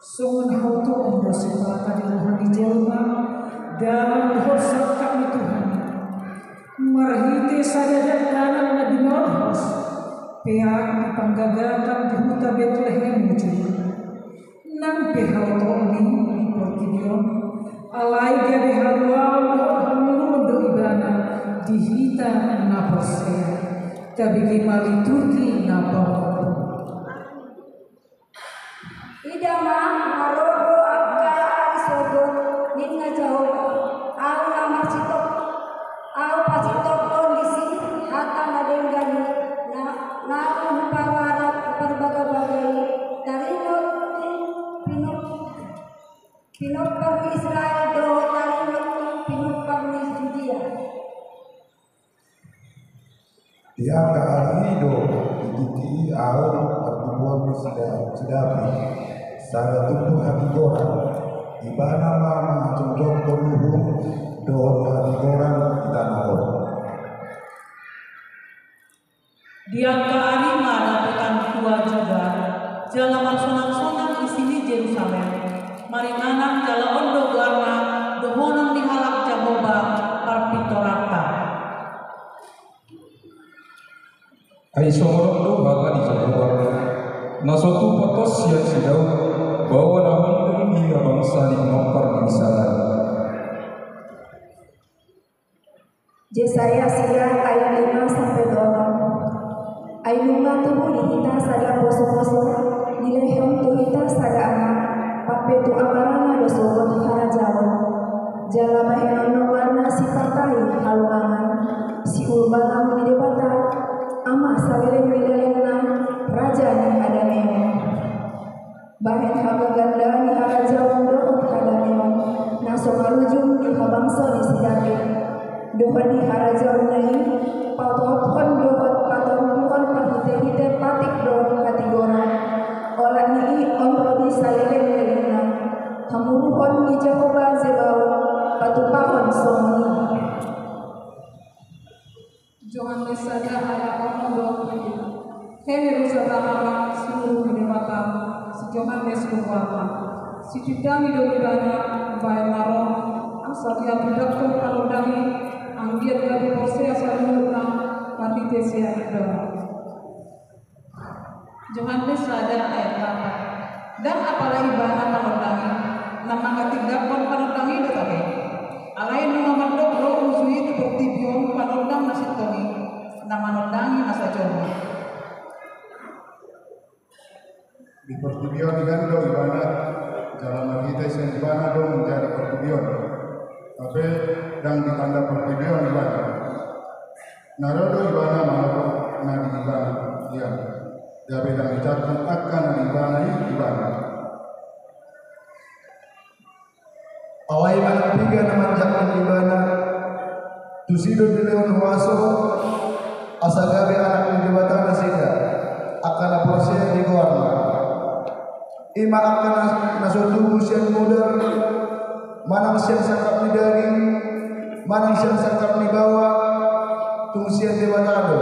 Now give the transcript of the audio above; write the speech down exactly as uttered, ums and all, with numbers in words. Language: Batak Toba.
Songon hata on do sipata di roha ni jolma, dalan dohot sangkap ni Tuhan. Marhite sada dakdanak na binorhos, peak di panggagatan di huta Betlehem ujung. Nang pe hata on i di portibi on, alai gabe haluaon dohot hamuruon do ibana di hita na porsea. Tabege ma liturgi na paopat. Ida ma, marorot do angka ari sogot, ninna Jahowa, ahu na marsitop, ahu pasitophon disi hata na denggan i, na, na hupararap parbagabaga i, taringot tu pinop-, pinompar ni Israel dohot taringot tu pinompar ni Judia. Di angka ari i do, di tingki i ahu partubuhon ni si Da-, si David, sada tubu hatigoran, ibana ma manjongjonghon uhum dohot hatigoran di tano on. Di angka ari i ma dapotan tua Juda, jala marsonaksonaks isi ni Jerusalem, maringanan jala on do goarna dohonon ni halak Jahowa parpintoranta. Ai songon on do hata ni Jahowa, na so tupa tos sian si Daud, baoa na hundul di habangsa ni pinompar ni Israel. Jesaya sia, ayat lima sampe tolu. Ai nunga tubu di hita sada posoposo, dilehon tu hita sada anak, pampetuamarana do sogot harajaon. Jala bahenon do goarna Sipartahi Halongangan, Siulubalang ni Debata, Ama saleleng ni lelengna, Raja ni hadameon. Bahen hamugandaan ni harajaon dohot hadameon, na so marujung di habangso ni si David. Dohot di harajaonna i, patohothon dohot patorpuhon parhitehite patik dohot hatigoran. Olat ni i on ro di saleleng lelengna. Hamuruhon ni Jahowa Zebaot, patupahon songon i. Johannes sada ayat onom dohot pitu. Hehe do sada halak simuru ni Debata, si Johannes do goarna. Sitindangi do ibana umbahen na ro, asa dihatindangkon panondang i, anggiat gabe porsea saluhutna marhite sian ibana. Johannes sada ayat lapan. Ndang apala ibana panondang i, na mangatindangkon panondang i do tahe. Alai nunga mandok ro musu i tu portibi on panondang na sintong i, na manondangi na sajo ma. Di portibi on igan do ibana, jala marhite sian ibana do manjadi portibi on. Hape ndang ditanda portibi on ibana. Na ro do ibana manopot na di ibana, ia gabe ndang dijangkon angka na di ibana i ibana. Alai manang piga na manjangkon ibana, tusi do dilehon huaso, asa gabe anak ni Debata nasida, angka na porsea di goarna. I ma angka na, na so tubu sian mudar, manang sian sangkap ni daging, manang sian sangkap ni baoa, tung sian Debata do.